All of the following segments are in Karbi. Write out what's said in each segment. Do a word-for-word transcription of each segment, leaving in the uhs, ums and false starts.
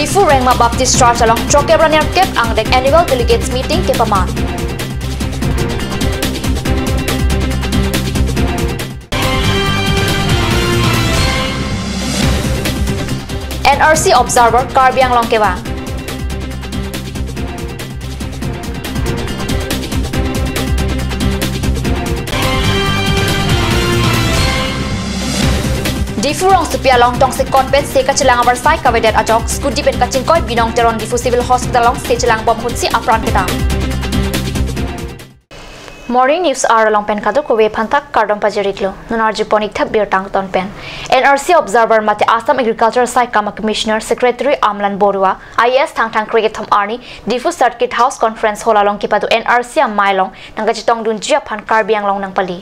Diphu Rengma Baptist Church along chokep ra nerkep angdeng annual delegates meeting kepaman. N R C observer Karbi Anglong kevang. Diphu rongsopi along tongsekot pen se kachelang avarsai kavedet ajok scooty pen kachingkoi Binong Teron Diphu Civil Hospital along se chelangbom ahutsi apran kedam. Morning News Hour along pen kadokave aphan ta kardom pajir-iklo. Non arjupon-ik thap birta angton pen. N R C observer mate Assam Agriculture Saikam a-Commissioner Secretary Amlan Borua, I A S Thangthang kre kethom arni Diphu Circuit House Conference Hall along kepado N R C amei along nangkachetongdunji aphan Karbi Anglong nangpali.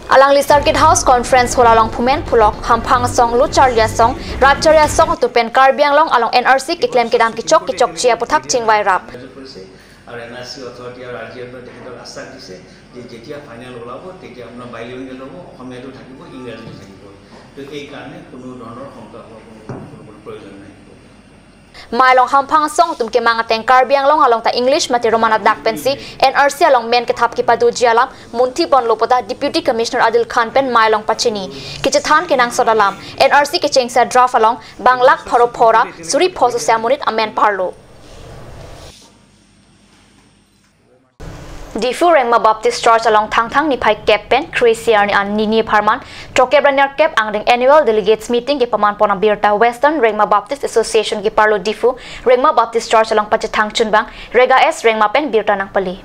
Alangli Circuit House Conference Hall along phumen phulok, hamphang asong, lo charli asong, rat charli asong atum pen Karbi Anglong along N R C keklem kedam kechok kechokche aputhak chingvai rap. কৰিছে আৰু N R চি অথৰিটি আৰু আৰ জি এফ তেখেতক আশ্বাস দিছে যে যেতিয়া ফাইনেল ওলাব, তেতিয়া আপোনাৰ বাইলিংগুৱেল হ'ব, অসমীয়াটো থাকিব, ইংৰাজীটো থাকিব। তো সেইকাৰণে কোনো ধৰণৰ শংকা হোৱাৰ কোনো, কোনো, কোনো প্ৰয়োজন নাই। Mei along hamphang asong atum kemang ateng Karbi Anglong along ta English mate Roman adak pensi N R C along men kethap kepadoji alam munthi ponlo pu ta Deputy Commissioner Adil Khan pen mei along pachini. Kechethan kenangsot alam, N R C kechengsi a-draft along bang lakh pharo phongo ra suri pho sose amonit amen parlo. Diphu Rengma Baptist Church along Thangthang niphai kep pen kre-isi arni an nini apharman chokep ra nerkep angdeng annual delegates meeting kepaman pon abirta Western Rengma Baptist Association keparlo Diphu Rengma Baptist Church along pachethang chunbang Rega S Rengma pen birta nangpali.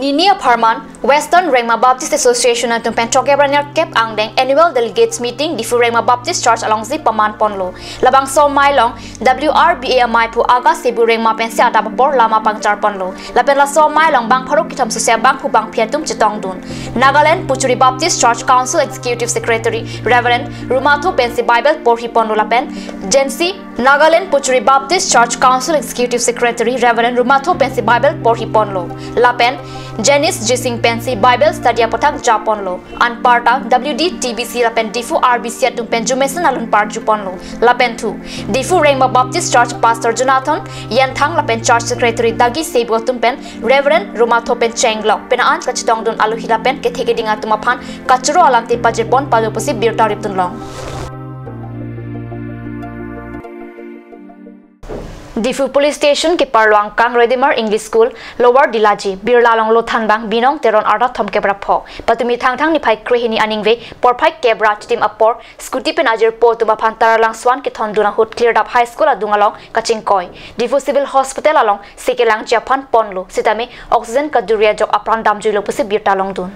Nini apharman Western Rengma Baptist Association atum pen chokep ra nerkep angdeng annual delegates meeting Diphu Rengma Baptist Church alongsi paman ponlo. Labangso amei along W R B A amei aphu Aga Sebu Rengma pensi adap apor lama pangchar ponlo. Lapen laso amei along bang pharo kethom sose bangphu bangphi atum chetongdun. Nagaland Pochury Baptist Church Council Executive Secretary Reverend Rumatho pensi Bible porhi ponlo lapen Jensi Nagaland Pochury Baptist Church Council Executive Secretary Reverend Rumatho pensi Bible porhi ponlo. Lapen Janice Jising pensi Bible study aputhak ja ponlo. Anparta W D T B C lapen Diphu R B C atum pen jumesen alun parju ponlo. Lapen thu Diphu Rengma Baptist Church Pastor Jonathan Yenthang lapen Church Secretary Dagi Sebu atum pen Reverend Rumatho pen chenglok pen an kachetongdun alohi lapen kethe keding atum aphan kachoro alamthe pajir pon palo pusi birta ripdun long. Diphu Police Station keparlo angkang Redeemer English School, Lower Dilaji, Birla along lo thanbang Binong Teron arta thomkep ra pho. Patumi Thangthang niphai krehini aningve porphai kep ra chitim apor scooty pen ajirpo atum aphan Taralangso an kethondun ahut Klirdap High School adung along kachingkoi. Diphu Civil Hospital along se kelangji aphan ponlo. Sitame oxygen kaduri ajok apran damjuilo pusi birta longdun.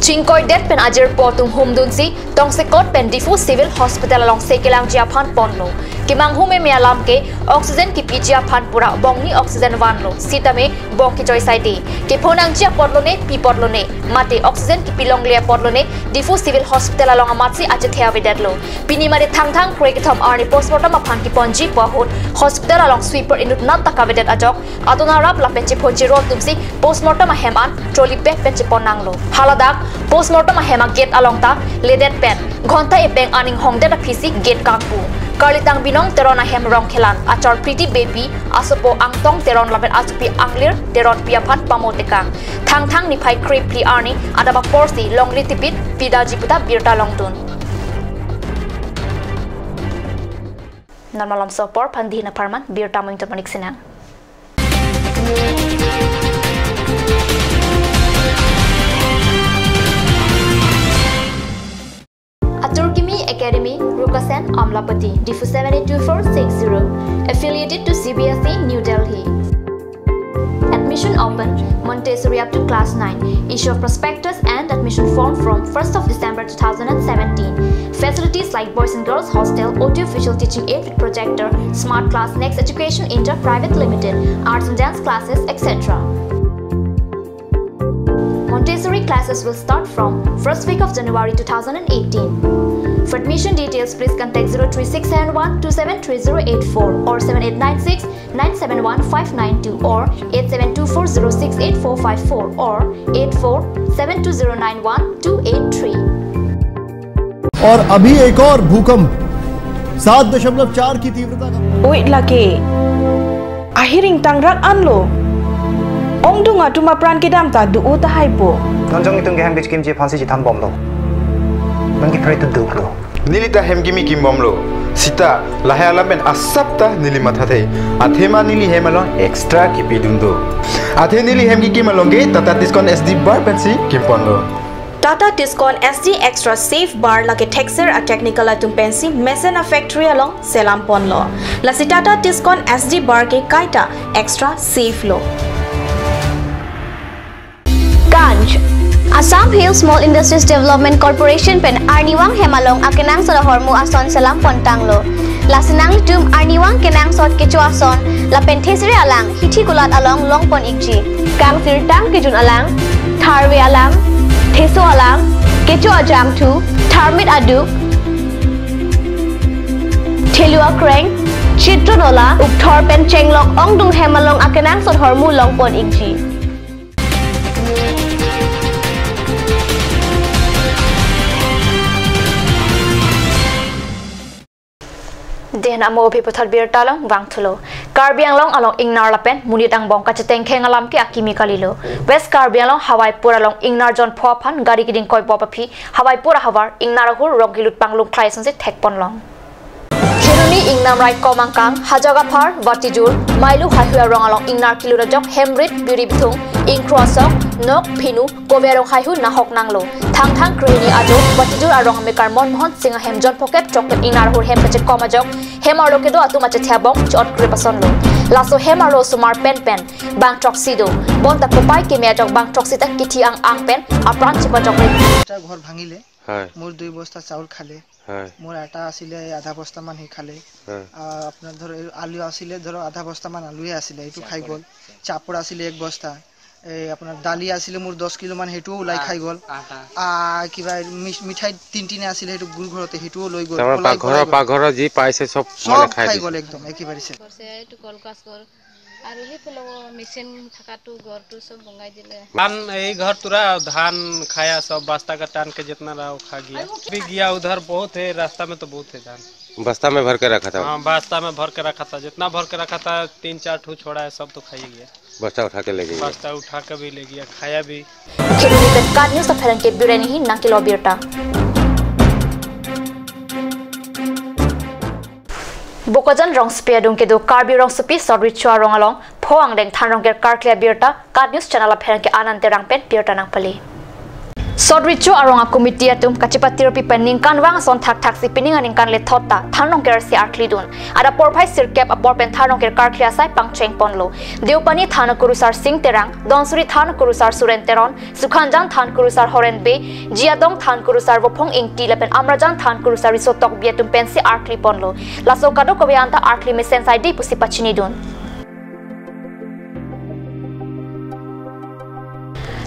Chingkoidet pen ajirpo atum humdunsi tongsekot pen Diphu Civil Hospital along se kelangji aphan ponlo. Kemang humeme alam ke oxygen kipiji aphan pura bong ni oxygen vanlo. Sitame bong kejoi saide. Kepho nangji apotlo ne, pi apotlo ne, mate oxygen kipi longle apotlo ne, Diphu Civil Hospital along amatsi achethe avedetlo. Pini mate Thangthang kre kethom arni postmortem aphan keponji pu ahut hospital along sweeper inutnat ta kavedet ajok adon arap lapen chepho chero atumsi postmortem ahem an trolley bag pen chepon nanglo. Haladak postmortem ahem a-gate along ta ledet pen ghonta epeng aning hongdet aphisi gate kangpu. Karlitang Binong Teron ahem Rongkhelan, achor Priti Beypi, asopo Angtong Teron lapen asopi Anglir Teronpi aphan pamotekang. Thangthang niphai krephli arni adap aporsi longri tipit pidaji puta birta longdun. Non malomso apor aphan dina apharman birta mungto manik sinang. Atur Kimi Academy, Rukasen, Amlapati, Diphu seven eight two four six zero. Affiliated to C B S E, New Delhi. Admission open. Montessori up to class nine. Issue of prospectus and admission form from first of December two thousand and seventeen. Facilities like boys and girls hostel, audio visual teaching aid with projector, smart class, Next Education India Private Limited, arts and dance classes, et cetera. Montessori classes will start from first week of January two thousand and eighteen. For admission details, please contact zero three six seven one two seven three zero eight four or seven eight nine six nine seven one five nine two or eight seven two four zero six eight four five four or eight four seven two zero nine one two eight three. और अभी एक और भूकंप सात दशमलव चार की तीव्रता का। Oi lake. Ahiring tangrak anlo. Ongdung atum apran kedam ta do-o tahai po. Non jong itum ke hem kechekimji aphansi chethan bomlo. Non ke pray to do lo. Neli ta hem kimi kim bomlo. Sita, lahai alam pen asap ta neli mathathe. Athema neli hem along extra kipidun do. Athe neli hem kikim along ke Tata Tiscon S D bar pensi kimponlo. Tata Tiscon S D Extra Safe Bar lake thekser a-technical atum pensi mesen a-factory along selam ponlo. Lasi Tata Tiscon S D bar ke kaita extra safe lo. Ganj. Assam Hill Small Industries Development Corporation pen arnivang hem along akenangsot ahormu ason selam pontanglo. Lasi nanglitum arnivang kenangsot kecho ason lapen thesere alang hithi kulat along longpon ikji. Kangsirtang kejun alang, tharve alang, theso alang, kecho ajangthu, tharmit aduk, thelu akreng, chitron ola, ukthor pen chenglok ongdung hem along akenangsot ahormu longpon ikji. Dena mo aphi puthot birta along vangthulo. Karbi Anglong along ingnar lapen monit angbong kachetengkheng alam ke akimi kalilo. West Karbi Anglong Hawaipur along ingnar jonpho aphan gari keding koibop aphi Hawaipur ahavar ingnar ahur rong kelut panglung klai asonsi thekponlong. Kheroni ingnam raikom angkang, hajok aphar, vatijur, mailu haihui arong along ingnar kelut ajok, hemrit, biri bithung, ingkro asong, nok, phinu, kove arong haihui nahok nanglo. Thangthang krehini ajo, vatijur arong amekar Mon Mohan Singh ahem jonpho kep throk kep ingnar ahur hem kachekom ajok, hem arlo kedo atum achethe abong, chot krep asonlo. Laso hem arlo osomar penpen, bang throksi do. Bonta kopai keme ajok bang throksi ta kithi ang ang pen, apran chepajok le. এটা ঘৰ ভাঙিলে। হয়। মোৰ দুই বস্তা চাউল খালে। হয়। মোৰ আটা আছিলে আধা বস্তামান, সি খালে। হয়। আহ, আপোনাৰ ধৰক, এই আলু আছিলে, ধৰক, আধা বস্তামান আলুৱে আছিলে, এইটো খাই গ'ল। চাপৰ আছিলে এক বস্তা। এই আপোনাৰ দালি আছিলে মোৰ দহ কিলোমান, সেইটোও ওলাই খাই গ'ল। আটা। আহ, কিবা মি-, মিঠাই টিন টিনে আছিলে, সেইটো গুৰ ঘৰতে, সেইটোও লৈ গ'ল, তাৰমানে ওলাই পাকঘৰৰ, গ'ল। পাকঘৰৰ যি পাইছে চব চব মানে খাই খাই দিছে। গ'ল একদম, একেবাৰে শেষ। ঘৰছে এইটো কলগছ ঘৰ। আৰু সেইফালে মেচিন থকাটো ঘৰটো চব ভঙাই দিলে। धान, यही घर तुरा धान खाया सब, बस्ता का टान के जितना रहा वो खा गया। भी गया उधर बहुत है, रास्ता में तो बहुत है धान। बस्ता में भर के रखा था? हाँ, बस्ता में भर के रखा था, जितना भर के रखा था, तीन चार ठो छोड़ा है, सब तो खा ही गया। बस्ता उठा के ले गया? बस्ता उठा के भी ले गया, खाया भी। Kheroni pen KAT News apherangke Bireni hi nangkelo birta. Bokajan rongsopi adung kedo Karbi rongsopi Sot Recho arong along pho angdeng than rongker karkli abirta KAT News channel apherangke Anand Terang pen birta nangpale. Sot Recho arong a-committee atum kachepatirpi pen ningkanvang ason thakthaksi pining aningkan lethot ta than rongker si arklidun. Adap porphai sirkep apor pen than rongker karkli asai pangcheng ponlo. Deopani than kurusar Sing Terang, Dhansiri than kurusar Suren Teron, Sukhanjan than kurusar Horen Bey, Jiadong than kurusar Vophong Ingti lapen Amrajan than kurusar Riso Tokbi atum pensi arkli ponlo. Laso kadokave anta arkli mesen saidi pusi pachinidun.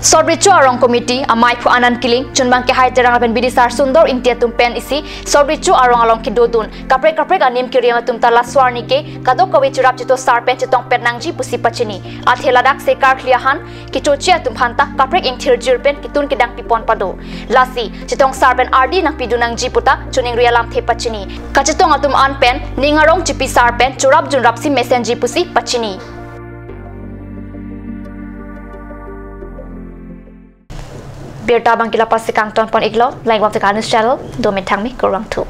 Sot Recho arong committee amaiphu Anand Killing, chunbang kehai Terang lapen bidisar Sundor Ingti atum pen isi Sot Recho arong along kedodun. Kaprek kaprek anim keriam atum ta laso arni ke kadokave cherap chetosar pen chetongpet nangji pusi pachini. Athe ladak se karkli ahan kechoche atum aphanta kaprek ingthirjir pen ketun kedang pipon pado. Lasi, chetongsar pen ardi nangpidun nangji puta choningri alamthe pachini. Kachetong atum an pen ning arong chipisar pen chorap junrapsi mesenji pusi pachini. Birta abangke la pasi kangton pon iklo, langvang te KAT News channel, domen thangmi kurvangthu.